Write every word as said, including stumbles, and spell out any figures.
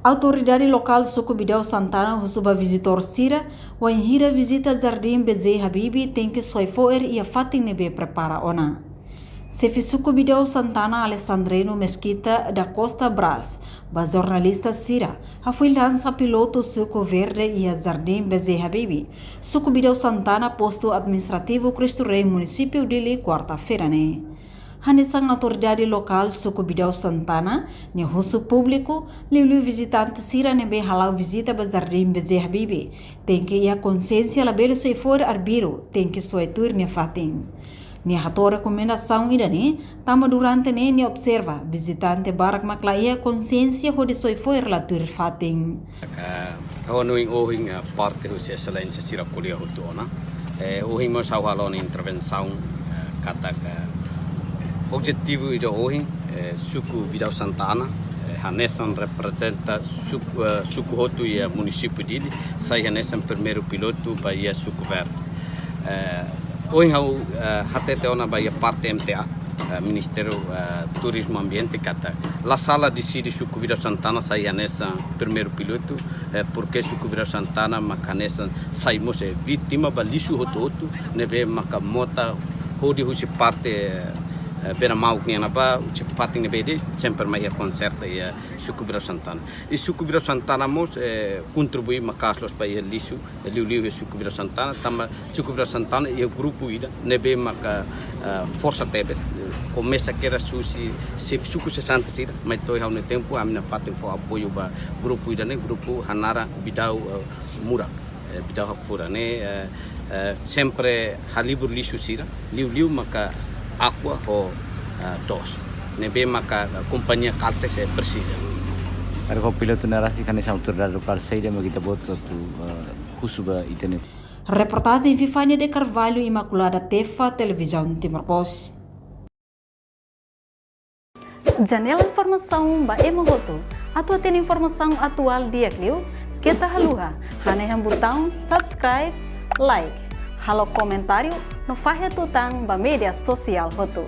Autoridade lokál suku Bidau Santana husu ba vizitór sira, wainhira vizita Jardín B J Habibie tenke soe fo'er iha fatin ne'ebé prepara ona. Xefe suku Bidau Santana Alessandrino Mesquita da Costa Braz, ba jornalista sira, hafoin lansa pilotu suku verde iha Jardín B J Habibie, suku Bidau Santana, postu administrativu Cristo Rei, munisípiu Dili, kuarta-feira ne'e. Hanesan autoridade lokál suku Bidau Santana, nia husu públiku, liuliu vizitante sira ne'ebé hala'o vizita ba Jardín B J Habibie, tenke iha konxiénsia labele soe fo'er arbiru, tenke soe tuir nia fatin. Nia hato'o rekomendasaun ida-ne'e, tanba durante ne'e nia observa, vizitante barak mak la iha konxiénsia hodi soe fo'er la tuir fatin. Ka, ha'u hanoin ohin, eh, parte husi exelénsia sira ko'alia hotu ona. Eh, ohin mós ha'u halo ona intervensaun, eh, katak, eh, objetivu ida ohin, eh, suku Bidau Santana, eh, hanesan reprezenta suku, eh, suku hotu iha munisípiu Dili, sai hanesan primeiru pilotu ba iha suku verde. Eh, ohin ha'u, eh, hatete ona ba iha parte M T A, eh, Ministériu, eh, Turizmu Ambiente katak la sala deside suku Bidau Santana sai hanesan primeiru pilotu, eh, porke suku Bidau Santana mak hanesan sai mós, eh, vítima ba lixu hotu-hotu ne'ebé maka mota hodi husi parte, eh, eh, beira-mar nian ba, husi fatin ne'ebé de'it, sempre mai iha konserta iha suku Bidau Santana. I suku Bidau Santana mós, eh, kontribui maka'as loos ba iha lixu, eh, liuliu iha suku Bidau Santana, tanba suku Bidau Santana iha grupu ida ne'ebé maka, eh, forsa tebes. Komesa kedas husi xefe suku sesante sira, mai to'o iha ne'e tempu, ami nafatin fó apoiu ba grupu ida-ne'e, grupu hanaran Bidau, eh, Murak, eh, Bidau Hakfurak ne'e, eh, eh, sempre halibur lixu sira, liuliu maka Aqua ho, eh, Dos. Ne'ebé maka, eh, kompañia Caltex, eh, presiza. Karik ho pilotu ne'e rasik hanesan autoridade lokál saida mak ita-boot atu, eh, husu ba ita-nia. Reportajen Vivania de Carvalho, Imaculada Tefa, Televizaun Timor Post. Janela informasaun ba ema hotu. Atu hatene informasaun atuál di'ak liu, keta haluha hanehan butaun subscribe, like, halo komentáriu no fahe tutan ba média sosiál hotu.